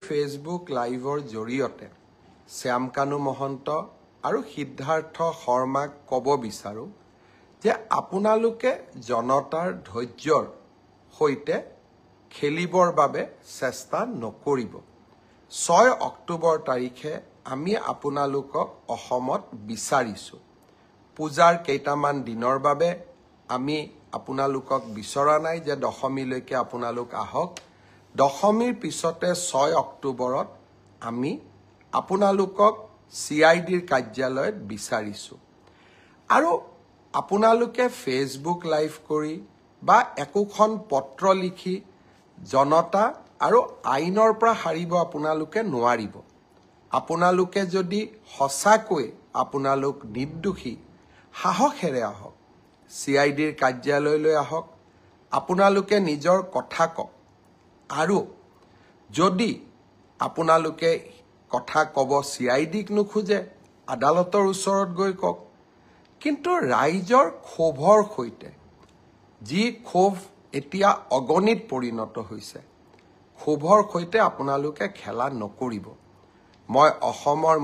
Facebook লাইভৰ জৰিয়তে শ্যামকানু মহন্ত আৰু সিদ্ধাৰ্থ শৰ্মাক ক'ব বিচাৰোঁ যে আপোনালোকে জনতাৰ ধৈৰ্যৰ সৈতে খেলিবৰ বাবে চেষ্টা নকৰিব। 6 অক্টোবৰ তাৰিখে আমি আপোনালোকক অসমত বিচাৰিছোঁ। পূজাৰ কেইটামান দিনৰ বাবে আমি আপোনালোকক বিচৰা নাই যে দশমীলৈকে আপোনালোক আহক। দশমীৰ পিছতে 6 অক্টোবৰত আমি আপোনালোকক চিআইডিৰ কাৰ্যালয়ত বিচাৰিছোঁ। আৰু আপোনালোকে ফেচবুক লাইভ কৰি বা একোখন পত্ৰ লিখি জনতা আৰু আইনৰ পৰা সাৰিব আপোনালোকে নোৱাৰিব। আপোনালোকে যদি সঁচাকৈ আপোনালোক নিৰ্দোষী, সাহসেৰে আহক, চিআইডিৰ কাৰ্যালয়লৈ আহক, আপোনালোকে নিজৰ কথা কওক। আৰু যদি আপোনালোকে কথা ক'ব চিআইডিক নোখোজে, আদালতৰ ওচৰত গৈ কওক। কিন্তু ৰাইজৰ ক্ষোভৰ সৈতে, যি ক্ষোভ এতিয়া অগণিত পৰিণত হৈছে, ক্ষোভৰ সৈতে আপোনালোকে খেলা নকৰিব। মই অসমৰ